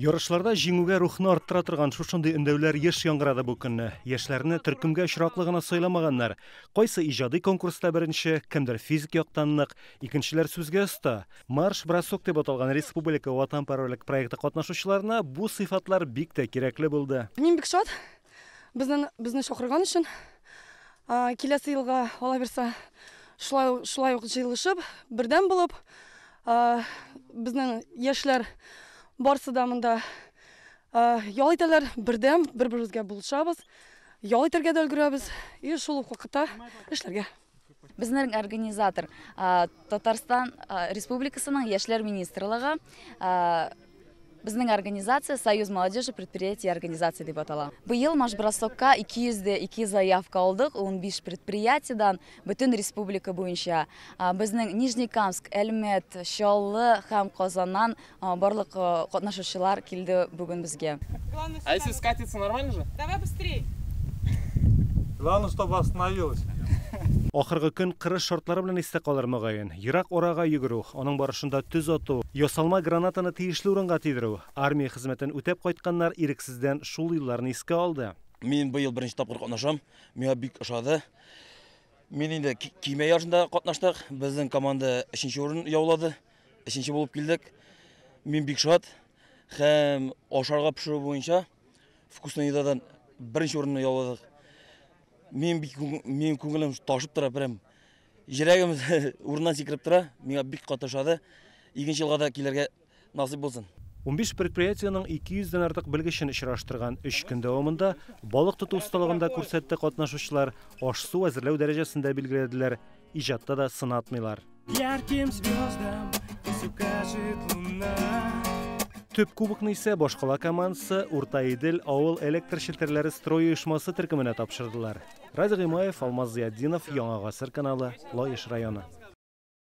Ярышларда җиңүгә рухны арттыра торган шушындый өндәүләр еш яңгырады бу көнне. Яшьләрне төркемгә очраклы гына сайламаганнар. Кайсы иҗади конкурста беренче, кемдер физик яктан нык, икенчеләр сүзгә оста. Марш-бросок дип аталган республика ватанпәрвәрлек проекты катнашучыларына бу сыйфатлар бик тә кирәкле булды. Мин бик шат, безне чакырган өчен. Киләсе елга ала бирсә, шулай ук җыелышып, бердәм булып, безнең яшьләр барсы да монда ял итәләр, бердәм, бер-беребезгә булышабыз, ял итәргә дә өлгерәбез, и шул ук вакытта эшләргә. Безнең организатор Татарстан Республикасының Яшьләр министрлыгы, безнең организация Союз молодежи предприятий организации дип атала. Быел марш-бросокка 202 заявка алдык, 15 предприятиедан бөтен республика буенча. Безнең Нижнекамск, Әлмәт, Чаллы һәм Казаннан барлык катнашучылар килде бүген безгә. А если скатиться, нормально же? Давай быстрей. Главное, чтобы остановилась. Ахыргы көн кырыс шартлары белән истә калыр мөгаен. Ерак арага йөгерү, аның барышында төз ату, ясалма гранатаны тиешле урынга тидерү. Армия хезмәтен үтәп кайтканнар ирексездән шул елларны искә алды. Мин быел беренче тапкыр катнашам. Миңа бик ошады. Мин инде киме ярышында катнаштык. Безнең команда 3нче урын яулады. 3нче булып килдек. Мин бик шат. Һәм ашарга пешерү буенча Вкусная едадан беренче урынны яуладык. Мин бик минем күңелем ташып тора, прям йөрәгем урыннан сикереп тора. Миңа бик каты ошады. Икенче елга да килергә насыйп булсын. 15 предприятиенең 200дән артык белгечен очраштырган 3 көн дәвамында балык тоту осталыгында күрсәтте катнашучылар, аш-су әзерләү дәрәҗәсендә билгеләделәр, иҗатта да сынатмыйлар. Ярким звездам пусть укажет луна. Төп кубокны исә башкала командасы Урта Идел авыл электр челтәрләре строй оешмасы төркеменә тапшырдылар. Радий Гыймаев, Алмаз Зиятдинов, Яңа Гасыр каналы, Лаеш районы.